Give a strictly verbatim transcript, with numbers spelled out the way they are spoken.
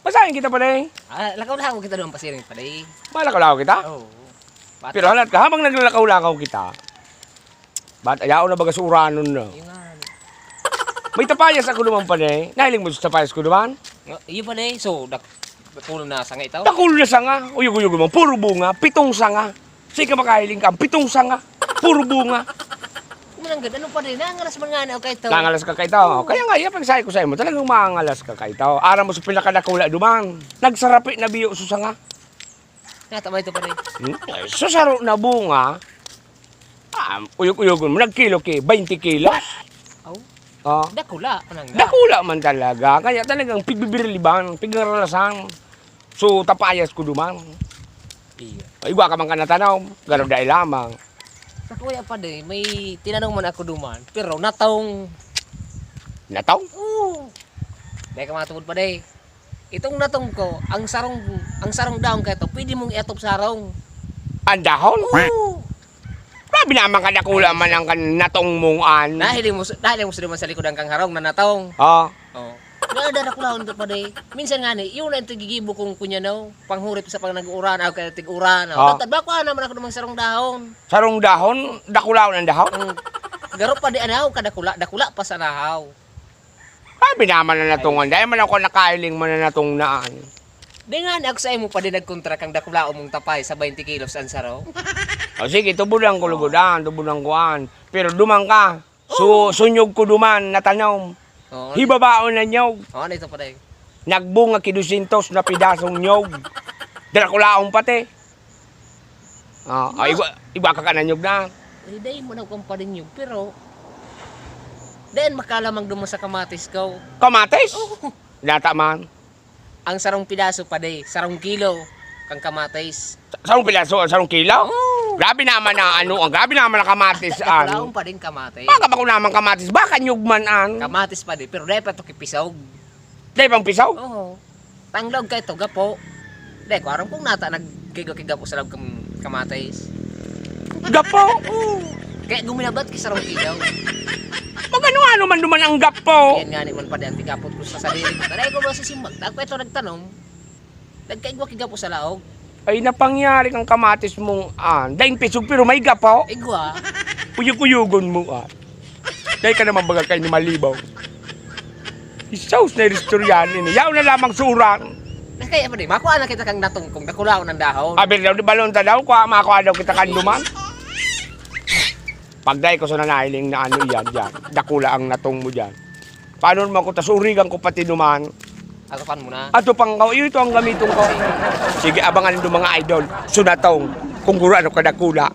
Pasahin kita, pare. Ah, lakaw-lakaw kita doon, pasiring, pare. Malakaw-lakaw kita? Oo. Bata. Pero halat ka, habang naglalakaw-lakaw kita, ba't ayaw na baga sa uranon na? Yun nga. May tapayas ako naman, pare. Nahiling mo sa tapayas ko naman? Nga, iyo, pare. So, dak-, dakulo na sanga ito? Dakulo na sanga. Uyog-uyog mo. Puro bunga. Pitong sanga. Sige ka makahiling ka. Pitong sanga. Puro bunga. Mananggad, ano pa rin? Nangalas man nga na, okay, ito. Nangalas ka kaito. Kaya nga, yan pagsabi ko sa imo, talagang mangalas ka kaito. Aram mo sa pinakadakula duman. Nagsarapi na biyo sa sanga. Nata ba ito pa rin? Hmm? Ay, sa saro na bunga, ah, uyog-uyogon mo, nagkilo ki, twenty kilos. Aw. Oh. Dakula, mananggad. Dakula man talaga. Kaya talagang pigbibirliban, pigrarasan. So, tapayas ko duman. Iyo. Ay, igwa ka man ka natanom, garo dai lamang. Sa kuya pa di, may tinanong man ako duman, pero natong. Natong? Oo. Dai ka matungod pa di. Itong natong ko, ang sarong, ang sarong dahon kaito, pwede mong iatop sa harong. Ang dahon? Oo. Grabe naman kadakula man ang kan-, natong mong an. Dahil mo, dahil mo sa duman sa likod ang kang harong na natong. Ah. Oh. Nga, darakulahon to pa di. Minsan nga ni, yun ang tigigibo kong kunya, no? Panghurip sa pang nag-uuran, ako kaya tig-uran, no? Oh. Tatad, bako, ah, naman ako naman sarong dahon. Sarong dahon? Dakulahon ang dahon? Mm. Garo pa di, anahaw, kadakula, dakula pa sa nahaw. Ay, binaman na natungan. Dahil man ako nakailing man na natungnaan. Di nga, ni ako sa imo pa di nagkontra kang dakulaon mong tapay sa twenty kilos ang saro. O sige, tubudan ko, lugudan, tubudan ko, an. Pero duman ka. Su-, sunyog ko duman na tanom. Oo. Hibabaon na nyog. Oo, ano ito, pare? Nagbunga ki dosyentos na pidasong nyog. Drakulaon pati. Ah, ah, igwa, igwa ka ka na nyog na. Eh, dai mo na kung pare nyog, pero dai makalamang duman sa kamatis ko. Kamatis? Oo. Data man. Ang sarong pidaso pa di, sarong kilo, kang kamatis. Sa-, sarong pidaso, sarong kilo? Oo. Grabe naman na ano, ang grabe naman na kamatis, ano. Wala akong pa din kamatis. Baka ba ko naman kamatis? Baka nyugman, an. Kamatis pa di, pero dai pa to kipisaw. Dai pang pisaw? Oo. Tanglaw ka ito, gapo. Dai ko aram kung nata nagkigo-kigapo sa lawag kang kamatis. Gapo? Oo. Kaya guminabat ki sarong kilo. Magano-ano man duman ang gapo? Yan nga ni man pa di ang tigapot ko sa sadiri ko. Taray ko ba si Simbag? Ako ito nagtanom. Nagkaigwa ki gapo sa laog. Ay, napangyari kang kamatis mong, ah, daing pisog pero may gapo. Igwa. Uyog-uyogon mo, ah. Dai ka naman baga kay ni Malibaw. Isaus na iristoryahan ini. Yaon na lamang suran. Na kaya pa di, makuha na kita kang natungkong, dakulaon ang dahon. Abi daw, di balon ta daw, kuha, makuha daw kita kan duman. Pagdai ko sa nanailing na ano yan, dyan. Dakula ang natong mo dyan. Paano naman ko, tas urigan ko pati duman? Atupan mo na. Atupan ko, iyo ito ang gamiton ko. Sige, abangan nindo, mga idol. Sunatong, kung guro ano kadakula.